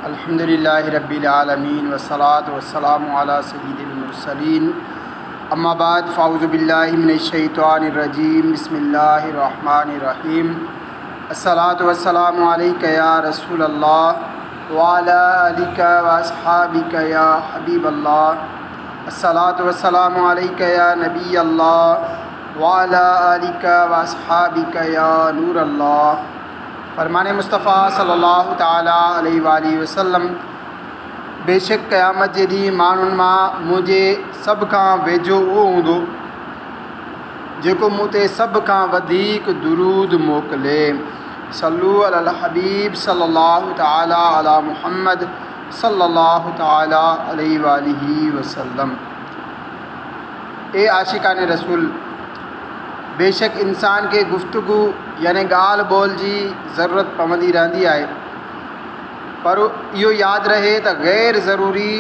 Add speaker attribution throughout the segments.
Speaker 1: الحمد لله رب العالمين والصلاة والسلام على سيد المرسلين اما بعد فاعوذ بالله من الشيطان الرجيم بسم الله الرحمن الرحيم الصلاة والسلام عليك يا رسول الله وعلى آلك واصحابك يا حبيب الله الصلاة والسلام عليك يا نبي الله وعلى آلك واصحابك يا نور الله. فرمان مصطفيٰ صلّي الله تعالٰي عليه واٰله وسلّم، بيشڪ قيامت جي ڏينهن ماڻهن مان منهنجي سڀ کان ويجهو اهو هوندو جيڪو مون تي سڀ کان وڌيڪ درود موڪلي. صلو علی الحبيب صلّي الله تعالٰي علي محمّد صلّي الله تعالٰي عليه واٰله وسلّم. اي عاشقان رسول! بيشڪ انسان کي گفتگو يعني ڳالهه ٻولهه جي ضرورت پوندي رهندي آهي پر اهو ياد رهي ته غير ضروري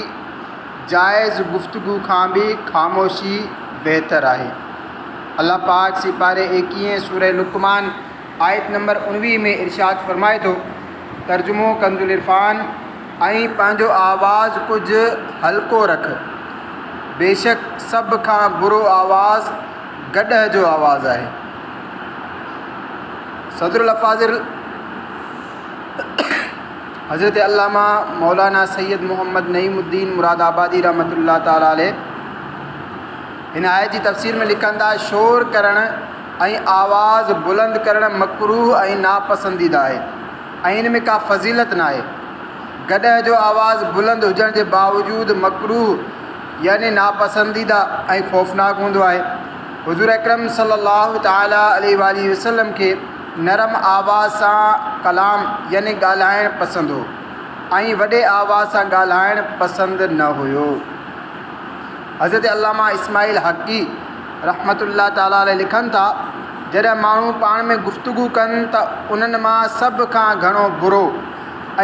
Speaker 1: جائز گفتگو کان به خاموشي بهتر آهي. الله پاڪ سيپاري ايڪيهين سورة لقمان آيت نمبر 19 ۾ ارشاد فرمائي ٿو، ترجمو ڪنزالعرفان، ۽ پنهنجو آواز ڪجهه هلڪو رک، بيشڪ سڀ کان برو آواز گڏهه جو آواز آهي. صدر الافاضل حضرت علامه مولانا سيد محمد نعيم الدين مراد آبادي رحمة الله تعالٰي عليه هن آيت جي تفسير ۾ لکن ٿا، شور ڪرڻ ۽ آواز بلند ڪرڻ مڪروه ۽ ناپسنديده آهي ۽ ان ۾ ڪا فضيلت ناهي. گڏهه جو آواز بلند هجڻ جي باوجود مڪروه يعني ناپسنديده ۽ خوفناڪ هوندو آهي. حضور اڪرم صلي الله تعالٰي عليه واٰله وسلم کي نرم آواز سان ڪلام يعني ڳالهائڻ پسند هو ۽ وڏي آواز سان ڳالهائڻ پسند نه هيو. حضرت علامه اسماعيل حقي رحمة الله تعالٰي عليه لکن ٿا، جڏهن ماڻهو پاڻ ۾ گفتگو ڪن ته انهن مان سڀ کان گهڻو برو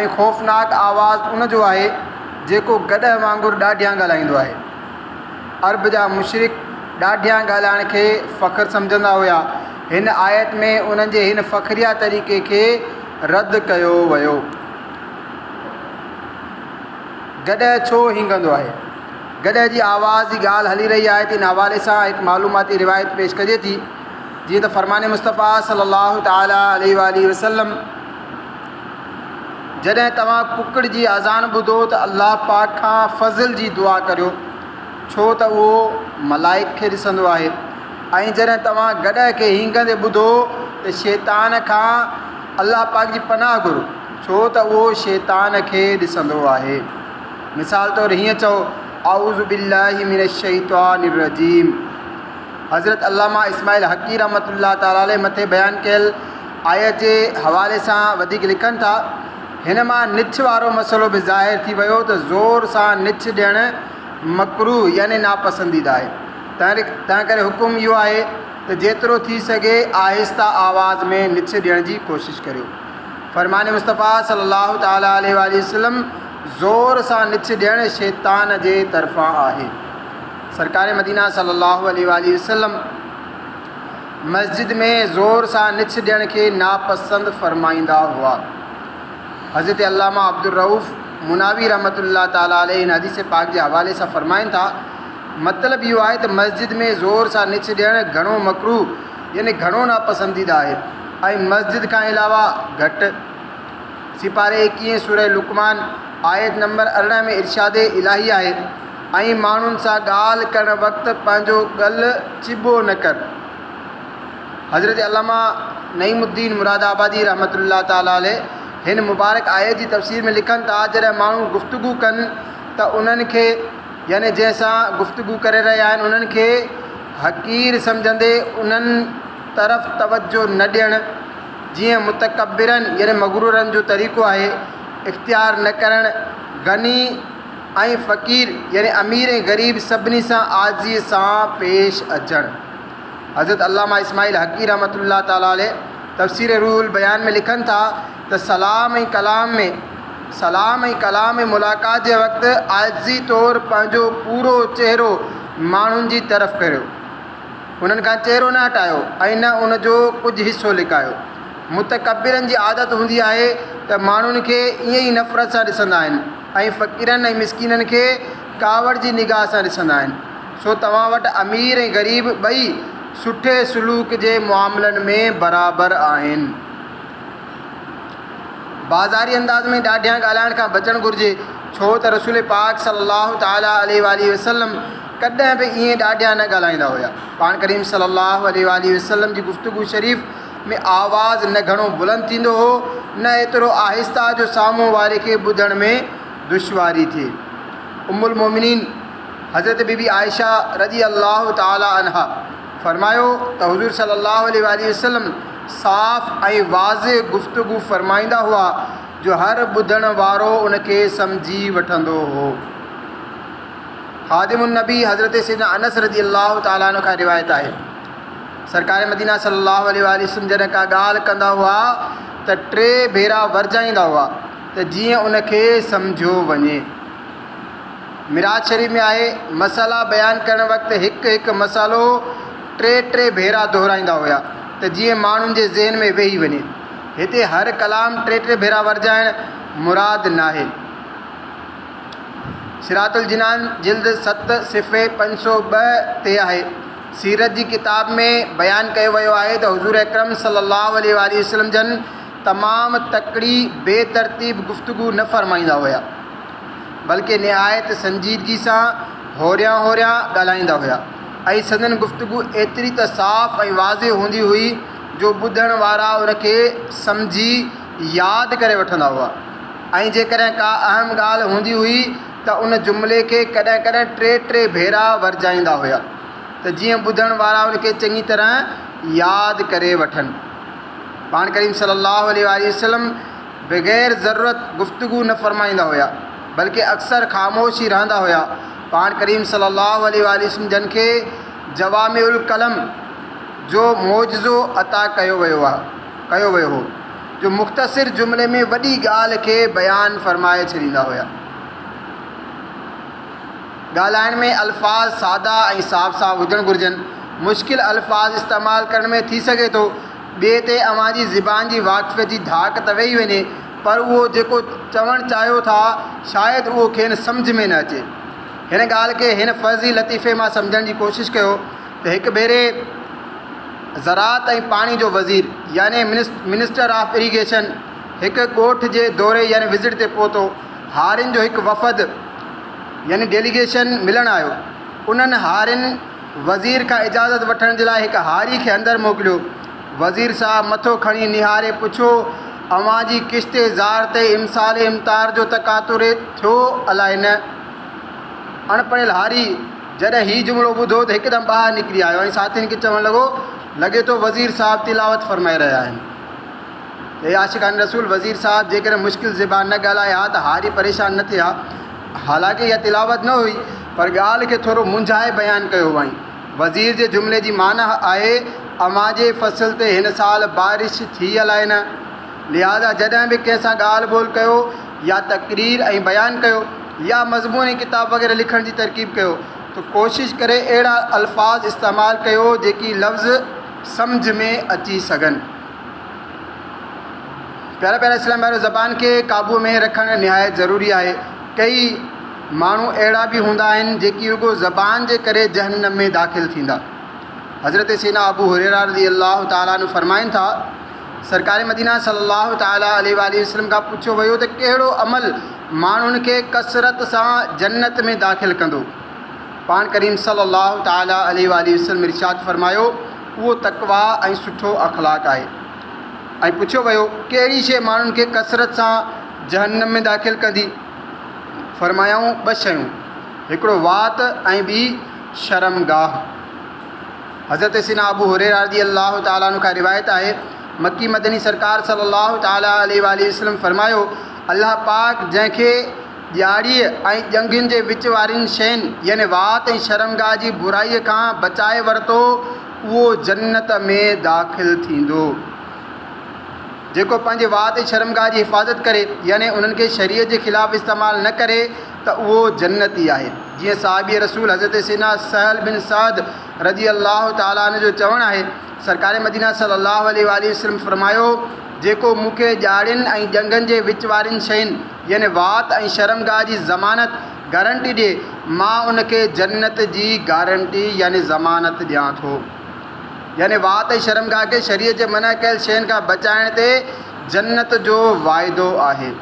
Speaker 1: ۽ خوفناڪ آواز ان جو آهي جيڪو گڏهه وانگر ڏاڍيان ڳالهائيندو آهي. عرب جا مشرڪ ڏاڍيان ڳالهائڻ کي فخر سمجهندا هيا. هن آيت ۾ انهن جي هن فخريه طريقي کي رد ڪيو ويو. گڏهه ڇو هينگندو آهي؟ گڏهه جي آواز جي ڳالهه هلي رهي آهي ته ان حوالي سان هڪ معلوماتي روايت پيش ڪجي ٿي. جيئن ته فرمان مصطفيٰ صلي الله تعالٰي عليه واٰله وسلم، جڏهن توهان ڪڪڙ جي اذان ٻڌو ته الله پاڪ کان فضل جي دعا ڪريو ڇو ته اهو ملائڪ کي ڏسندو آهي ۽ جڏهن توهان گڏهه کي هينگندي ٻڌو ته شيطان کان الله پاڪ جي پناهه گهرو ڇو ته اهو شيطان کي ڏسندو آهي. مثال طور هيئن چئو، اعوذ بالله من الشيطان الرجيم. حضرت علامه اسماعيل حقي رحمة الله تعالٰي عليه مٿي بيان ڪيل آيت جي حوالي سان وڌيڪ لکن ٿا، هن مان نڇ وارو مسئلو به ظاهر ٿي ويو ته زور سان نڇ ڏيڻ مڪروه يعني ناپسنديده آهي، تنهنڪري حڪم اهو آهي ته جيترو ٿي سگهي آهسته آواز ۾ نڇ ڏيڻ جي ڪوشش ڪريو. فرمان مصطفيٰ صلّي الله تعالٰي عليه واٰله وسلّم زور سان نڇ ڏيڻ شيطان جي طرفان آهي. سرڪار مدينه صلّي الله عليه واٰله وسلّم مسجد ۾ زور سان نڇ ڏيڻ کي ناپسند فرمائيندا هئا. حضرت علامه عبدالرؤف مناوي رحمة الله تعالٰي عليه هن حديث پاڪ جي حوالي سان فرمائن ٿا، مطلب اهو آهي ته مسجد ۾ زور سان نڇ ڏيڻ گهڻو مڪروه يعني گهڻو ناپسنديده آهي ۽ مسجد کان علاوه گهٽ. سيپاري ايڪيهين سورة لقمان آيت نمبر 18 ۾ ارشاد الاهي آهي، ۽ ماڻهن سان ڳالهه ڪرڻ وقت پنهنجو ڳل چٻو نه ڪر. حضرت علامه نعيم الدين مراد آبادي رحمة الله تعالٰي عليه هن مبارڪ آيت جي تفسير ۾ لکن ٿا، جڏهن ماڻهو گفتگو ڪن ته انهن کي، يعني جنهن سان گفتگو ڪري رهيا آهن انهن کي، حقير سمجهندي انهن طرف توجه نه ڏيڻ، جيئن متڪبرن يعني مغرورن جو طريقو آهي، اختيار نه ڪرڻ، غني ۽ فقير يعني امير ۽ غريب سڀني سان عاجزيء سان پيش اچڻ. حضرت علامه اسماعيل حقي رحمة الله تعالٰي عليه تفسير روح البيان ۾ لکن ٿا ته سلام ۽ ڪلام ۾ سلام ۽ ڪلام ۽ ملاقات جي وقت عاجزي طور پنهنجو پورو چهرو ماڻهن جي طرف ڪريو. انهن کان چهرو نه هٽايو ۽ نه ان جو ڪجهه حصو لڪايو. متڪبرن جي عادت هوندي آهي ته ماڻهن کي ائين ئي نفرت سان ڏسندا آهن ۽ فقيرن ۽ مسڪينن کي ڪاوڙ جي نگاهه سان ڏسندا آهن. سو توهان وٽ امير ۽ غريب ٻئي سٺي سلوڪ جي معاملن ۾ برابر آهن. بازاري انداز ۾ ڏاڍيان ڳالهائڻ کان بچڻ گهرجي، ڇو ته رسول پاڪ صلّي الله تعالٰي عليه واٰله وسلّم ڪڏهن به ائين ڏاڍيان نه ڳالهائيندا هيا. پاڻ ڪريم صلّي الله عليه واٰله وسلّم جي گفتگو شريف ۾ آواز نه گهڻو بلند ٿيندو هو نه ايترو آهسته جو سامهون واري کي ٻڌڻ ۾ دشواري ٿئي. ام المومنين حضرت بي بي عائشه رضي الله تعالٰي عنها فرمايو ته حضور صلي الله عليه واٰله وسلم صاف ۽ واضح گفتگو فرمائيندا هئا جو هر ٻڌڻ وارو ان کي سمجهي وٺندو هو. خادم النبي حضرت سيدنا انس رضي الله تعالٰي عنه کان روايت آهي سرڪار مدينه صلي الله عليه واٰله وسلم جڏهن ڪا ڳالهه ڪندا هئا ته ٽي ڀيرا ورجائيندا هئا ته جيئن ان کي سمجهيو وڃي. معراج شريف ۾ آهي، مسئلا بيان ڪرڻ وقت هڪ هڪ مسئلو ٽي ٽي ڀيرا دهرائيندا هيا ته جيئن ماڻهن جي ذهن ۾ ويهي وڃي. هتي هر ڪلام ٽي ٽي ڀيرا ورجائڻ مراد ناهي. صراط الجنان جلد ست صفحي 502 تي آهي. سيرت جي ڪتاب ۾ بيان ڪيو ويو آهي ته حضور اڪرم صلي الله عليه واٰله وسلم جن تمام تڪڙي بي ترتيب گفتگو نه فرمائيندا هيا. بلڪه نهايت سنجيدگي سان هوريان هوريان ڳالهائيندا هيا ۽ سندن گفتگو ايتري ته صاف ۽ واضح هوندي هئي جو ٻڌڻ وارا ان کي سمجهي ياد ڪري وٺندا هئا ۽ جيڪڏهن ڪا اهم ڳالهه هوندي هئي ته ان جملي کي ڪڏهن ڪڏهن ٽي ٽي ڀيرا ورجائيندا هيا ته جيئن ٻڌڻ وارا ان کي چڱي طرح ياد ڪري وٺن. پاڻ ڪريم صلي الله عليه واٰله وسلم بغير ضرورت گفتگو نه فرمائيندا هيا بلڪه اڪثر خاموش ئي رهندا هيا. پاڻ ڪريم صلي الله عليه واٰله وسلم جن کي جوامع الڪلم جو معجزو عطا ڪيو ويو ڪيو ويو هو جو مختصر جملي ۾ وڏي ڳالهه کي بيان فرمائي ڇڏيندا هيا. ڳالهائڻ ۾ الفاظ سادا ۽ صاف صاف هجڻ گهرجن. مشڪل الفاظ استعمال ڪرڻ ۾ ٿي سگهي ٿو ٻئي تي اوهان جي زبان جي واقفيت جي ڌاڪ ته ويهي وڃي پر اهو جيڪو چوڻ چاهيو ٿا شايد اهو کين سمجهه ۾ نه اچي. هن ڳالهه کي هن فرضي لطيفي مان سمجهڻ جي ڪوشش ڪيو ته هڪ ڀيري زراعت ۽ پاڻي جو وزير يعني منسٽر آف اريگيشن هڪ ڳوٺ جي دوري يعني وزٽ تي پهتو. هارين جو هڪ وفد يعني ڊيليگيشن ملڻ آيو. انهن هارين وزير کان اجازت وٺڻ جي لاء هڪ هاري کي اندر موڪليو. وزير صاحب مٿو کڻي نهاري پڇيو، اوهان جي ڪشت زار تي امسال امطار جو تقاطر ٿيو الائي نه؟ اڻپڙهيل هاري جڏهن هي جملو ٻڌو ته هڪدم ٻاهر نڪري آيو ۽ ساٿين کي چوڻ لڳو، لڳي ٿو وزير صاحب تلاوت فرمائي رهيا آهن. اي عاشقان رسول! وزير صاحب جيڪڏهن مشڪل زبان نه ڳالهائي ها ته هاري پريشان نه ٿئي ها. حالانڪه اها تلاوت نه هئي، پر ڳالهه کي ٿورو منجهائي بيان ڪيو هئائين. وزير جي جملي جي معنيٰ آهي، اوهان جي فصل تي هن سال بارش ٿي الائي نه؟ لهٰذا جڏهن به ڪنهن سان ڳالهه ٻولهه ڪيو يا تقرير ۽ بيان ڪيو يا مضمون ۽ ڪتاب وغيره لکڻ جي ترڪيب ڪيو ته ڪوشش ڪري اهڙا الفاظ استعمال ڪيو جيڪي لفظ سمجهه ۾ اچي سگهن. پيارا پيارا اسلام ڀائرو! زبان کي قابو ۾ رکڻ نهايت ضروري آهي. ڪيئي ماڻهو اهڙا به هوندا آهن جيڪي رڳو زبان جي ڪري جهنم ۾ داخل ٿيندا. حضرت سيدنا ابو هريره رضي الله تعالٰي عنه فرمائن ٿا، سرڪار مدينه صلي الله تعالٰي عليه واٰله وسلم کان پڇيو ويو ته ڪهڙو عمل ماڻهن کي ڪثرت سان جنت ۾ داخل ڪندو؟ پاڻ ڪريم صلي الله تعالٰي عليه واٰله وسلم ارشاد فرمايو، اهو تقويٰ ۽ سٺو اخلاق آهي. ۽ پڇيو ويو، ڪهڙي شيء ماڻهن کي ڪثرت سان جهنم ۾ داخل ڪندي؟ فرمايائون، ٻه شيون، هڪڙو وات ۽ ٻي شرمگاهه. حضرت سيدنا ابو هريره رضي الله تعالٰي عنه کان روايت آهي، مڪي مدني سرڪار صلي الله تعالٰي عليه واٰله وسلم فرمايو، الله پاڪ جنهن کي ڄاڙيء ۽ ڄنگهين جي وچ وارين شين يعني وات ۽ شرمگاهه جي برائيء کان بچائي ورتو، اهو جنت ۾ داخل ٿيندو. جيڪو پنهنجي وات ۽ شرمگاهه جي حفاظت ڪري يعني انهن کي شريعت جي خلاف استعمال نه ڪري ته اهو جنتي آهي. جيئن صحابي رسول حضرت سيدنا سهل بن سعد رضي الله تعالٰي عنه جو چوڻ آهي، سرڪار مدينه صلي الله عليه واٰله وسلم فرمايو، جيڪو مون کي ڄاڙين ۽ ڄنگهن جي وچ وارين شين يعني وات ۽ شرمگاهه جي ضمانت، گارنٽي، ڏئي، مان ان کي جنت جي گارنٽي يعني ضمانت ڏيان ٿو. يعني وات ۽ شرمگاهه کي شريعت جي منع ڪيل شين کان بچائڻ تي جنت جو واعدو آهي.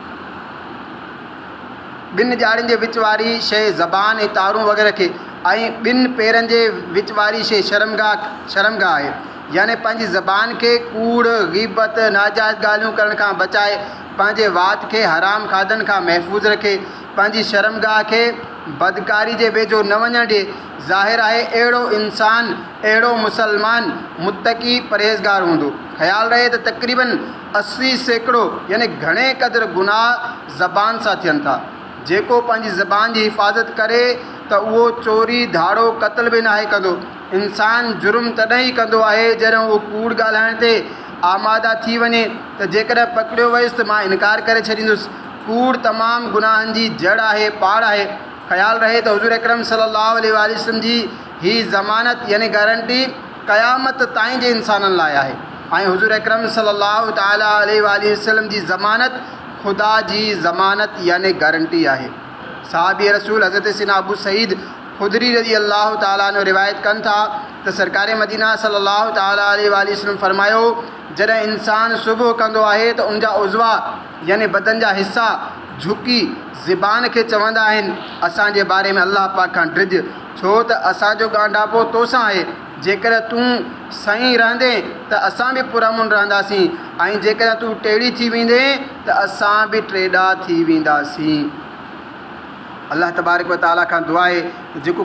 Speaker 1: ٻن ڄاڙين جي وچ واري شيء زبان ۽ تارون وغيره کي ۽ ٻن پيرن جي وچ واري شيء شرمگاهه شرمگاهه آهي. يعني پنهنجي زبان کي ڪوڙ، غيبت، ناجائز ڳالهيون ڪرڻ کان بچائي، پنهنجي وات کي حرام کاڌن کان محفوظ رکي، پنهنجي شرمگاهه کي بدڪاري جي ويجهو نه وڃڻ ڏئي، ظاهر آهي اهڙو انسان، اهڙو مسلمان متقي پرهيزگار هوندو. خيال رهي ته تقريباً 80% يعني گهڻي قدر گناهه زبان سان ٿين ٿا. جيڪو پنهنجي زبان جي حفاظت ڪري ته اهو چوري، ڌاڙو، قتل به ناهي ڪندو. انسان جرم تڏهن ئي ڪندو آهي جڏهن اهو ڪوڙ ڳالهائڻ تي آماده ٿي وڃي ته جيڪڏهن پڪڙيو ويس ته مان انڪار ڪري ڇڏيندس. ڪوڙ تمام گناهن جي جڙ آهي، پاڙ آهي. خيال رهي ته حضور اڪرم صلي الله عليه واٰله وسلم جي هي ضمانت يعني گارنٽي قيامت تائين جي انسانن لاء آهي ۽ حضور اڪرم صلي الله تعالٰي عليه واٰله وسلم جي ضمانت خدا جي ضمانت يعني گارنٽي آهي. صحابي رسول حضرت سيدنا ابو سعيد خدري رضي الله تعالٰي عنه روايت ڪن ٿا ته سرڪار مدينه صلي الله تعالٰي عليه واٰله وسلم فرمايو، جڏهن انسان صبح ڪندو آهي ته ان جا عضوا يعني بدن جا حصا جهڪي زبان کي چوندا آهن، اسان جي باري ۾ الله پاڪ کان ڊڄ، ڇو ته اسان جو ڳانڍاپو توسان آهي، جيڪڏهن تون سئين رهندين ته اسان به پرامن رهنداسين ۽ جيڪڏهن تون ٽيڙي ٿي ويندين ته اسان به ٽيڏا ٿي وينداسين. الله تبارڪ و تعاليٰ کان دعا آهي ته جيڪو.